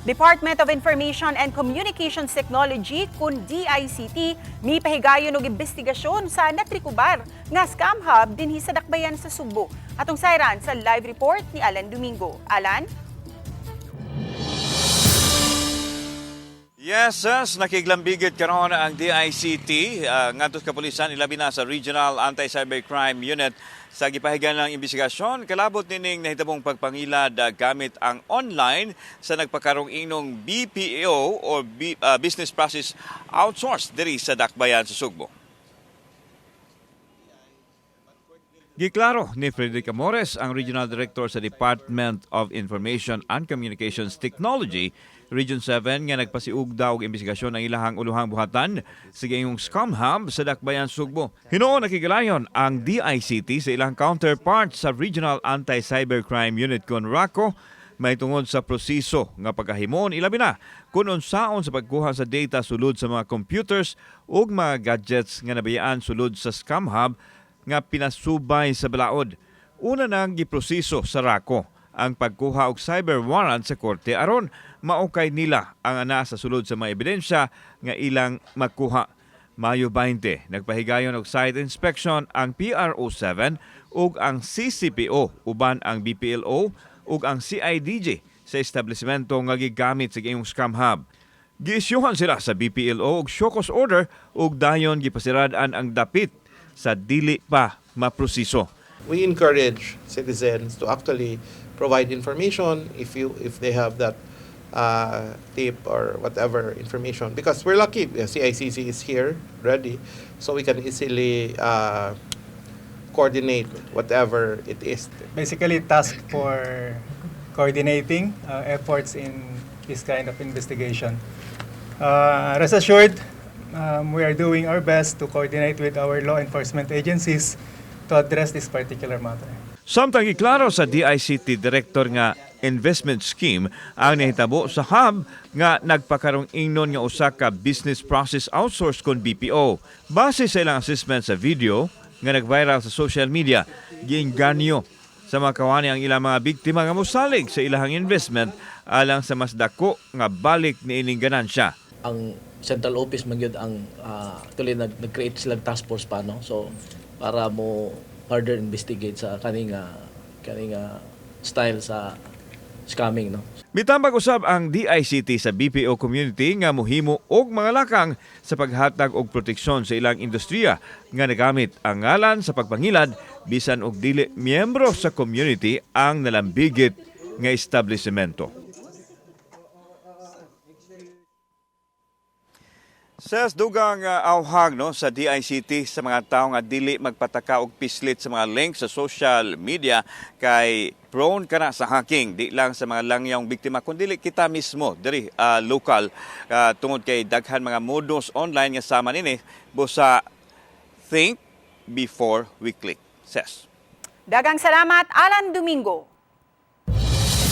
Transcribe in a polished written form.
Department of Information and Communications Technology kun DICT mipahigayon og imbestigasyon sa natrikubar nga scam hub dinhi sa Dakbayan sa Sugbo. Atong sayran sa live report ni Alan Domingo. Alan? Yes, sis, nakiglambigit karon ang DICT ngadto sa kapulisan, ilabi na sa Regional Anti-Cybercrime Unit, sa gipahigan ng imbestigasyon kalabot nining nahitabong pagpangilad gamit ang online sa nagpakarong inong BPO o Business Process Outsourced diri sa Dakbayan sa Sugbo. Giklaro ni Frederick Amores, ang Regional Director sa Department of Information and Communications Technology, Region 7, nga nagpasiug daw og imbestigasyon ang ilahang uluhang buhatan sa gayong scam hub sa Dakbayan, Sugbo. Hinuon nakigalayon ang DICT sa ilang counterpart sa Regional Anti-Cybercrime Unit kon RACO mahitungod sa proseso nga pagkahimon, ilabi na kung unsaon sa pagkuha sa data sulod sa mga computers ug mga gadgets nga nabayaan sulod sa scam hub nga pinasubay sa balaod. Una nang giproseso sa RACO ang pagkuha og cyber warrant sa korte aron maukay nila ang ana sa sulod sa mga ebidensya nga ilang makuha. Mayo 20, nagpahigayon og site inspection ang PRO7 ug ang CCPO uban ang BPLO ug ang CIDG sa establishmento nga gigamit sa iyong scam hub. Giisyuhan sila sa BPLO og show cause order ug dayon gipasirad-an ang dapit sa dili pa maproseso. We encourage citizens to actually provide information if they have that tip or whatever information, because we're lucky, the CICC is here ready, so we can easily coordinate whatever it is. Basically tasked for coordinating efforts in this kind of investigation. Rest assured, we are doing our best to coordinate with our law enforcement agencies to address this particular matter. Samtang giklaro sa DICT Director nga investment scheme ang nahitabo sa hub nga nagpakarong ingnon nga usa ka business process outsource kon BPO. Base sa ilang assessment sa video nga nag-viral sa social media, giinganyo sa mga kawani ang ilang mga biktima nga mosalig sa ilahang investment alang sa mas dako nga balik niining ganansya. Ang central office man gyud ang actually nag-create sila task force pa, no, so para mo further investigate sa kaning style sa scamming, no. Mitambag usab ang DICT sa BPO community nga mohimo og mga lakang sa paghatag og proteksyon sa ilang industriya nga nagamit ang ngalan sa pagpangilad bisan og dili miyembro sa community ang nalambigit nga establishmento. Sa dugang awhag, no, sa DICT sa mga tao nga dili magpataka og pislit sa mga link sa social media kay prone kana sa hacking, di lang sa mga langyawng biktima kundi kita mismo diri lokal, tungod kay daghan mga modus online nga sama nini. Busa think before we click. Ses. Daghang salamat, Alan Domingo.